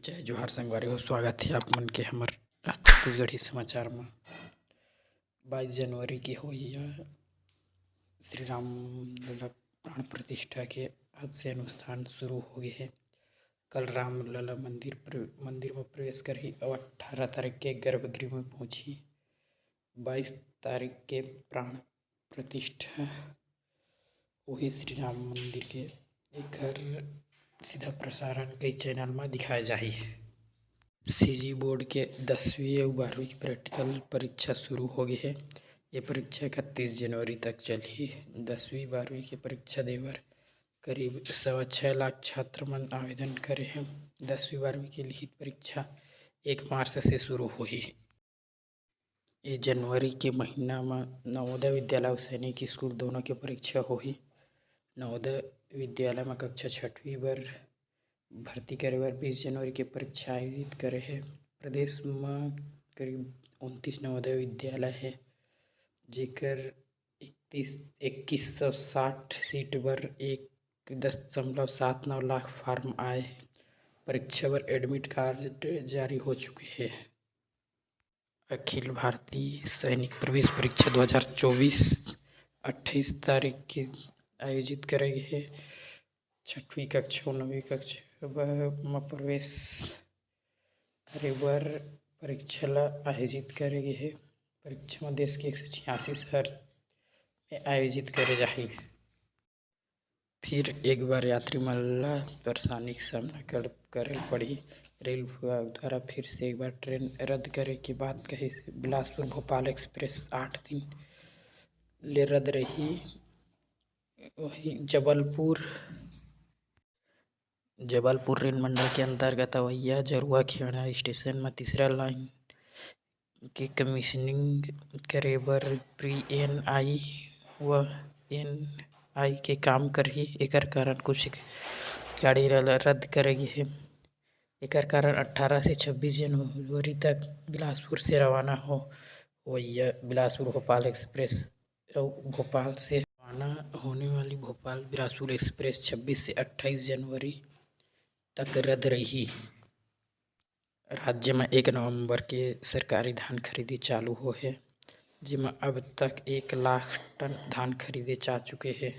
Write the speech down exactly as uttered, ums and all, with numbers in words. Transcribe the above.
जय जोहार संगवारी हो, स्वागत हे आप मन के हमर छत्तीसगढ़ी समाचार म। बाईस जनवरी के होइया श्री राम लला प्राण प्रतिष्ठा के आज से अनुष्ठान शुरू हो गए हे। कल राम लला मंदिर प्र-, मंदिर म प्रवेश करही अउ अट्ठारह तारीख के गर्भगृह म पहुंचही। बाईस तारीख के प्राण प्रतिष्ठा होही श्री राम मंदिर के। एकर सीधा प्रसारण कई चैनल म दिखाए जाही। सीजी बोर्ड के दसवीं अउ बारहवीं के प्रैक्टिकल परीक्षा शुरू हो गए हे। ये परीक्षा इकतीस जनवरी तक चलही। दसवीं बारहवीं के परीक्षा देबर करीब सवा छः लाख छात्र मन आवेदन करे हे। दसवीं बारहवीं के लिखित परीक्षा एक मार्च से शुरू होही। ये जनवरी के महीना म नवोदय विद्यालय अउ सैनिक स्कूल दोनों के परीक्षा होही। नवोदय विद्यालय म कक्षा छठवीं बर भर्ती करे बर बीस जनवरी के परीक्षा आयोजित करे हे। प्रदेश म करीब उनतीस नवोदय विद्यालय हे, जेकर इकतीस, इक्कीस सौ साठ सीट बर एक दशमलव सात नौ लाख फॉर्म आए हे। परीक्षा बर एडमिट कार्ड जारी हो चुके हे। अखिल भारतीय सैनिक प्रवेश परीक्षा दो हज़ार चौबीस अट्ठाईस तारीख के आयोजित करे गे हे। छठवीं कक्षा अउ नवीं कक्षा ब-, म प्रवेश करे बर परीक्षा ल आयोजित करे गे हे। परीक्षा म देश के एक सौ छियासी शहर में आयोजित करे जाही। फिर एक बार यात्री मन ला परेशानी के सामना कर, करे ल पड़ही। रेल विभाग द्वारा फिर से एक बार ट्रेन रद्द करे के बात कही। बिलासपुर भोपाल एक्सप्रेस आठ दिन ले रद्द रही। वहीं जबलपुर, जबलपुर रेल मंडल के अंतर्गत अवैया जरुआ खेड़ा स्टेशन म तीसरा लाइन के कमीशनिंग करे बर प्री एन आई व एन आई के काम करही। एकर कारण कुछ गाड़ी ल रद्द करे गे हे। एकर कारण अट्ठारह से छब्बीस जनवरी तक बिलासपुर से रवाना हो, होइया बिलासपुर भोपाल एक्सप्रेस अउ भोपाल से रवाना होने वाली भोपाल बिलासपुर एक्सप्रेस छब्बीस से अट्ठाईस जनवरी तक रद्द रही। राज्य म एक नवंबर के सरकारी धान खरीदी चालू हो हे, जेमा अब तक एक लाख टन धान खरीदे जा चुके हे।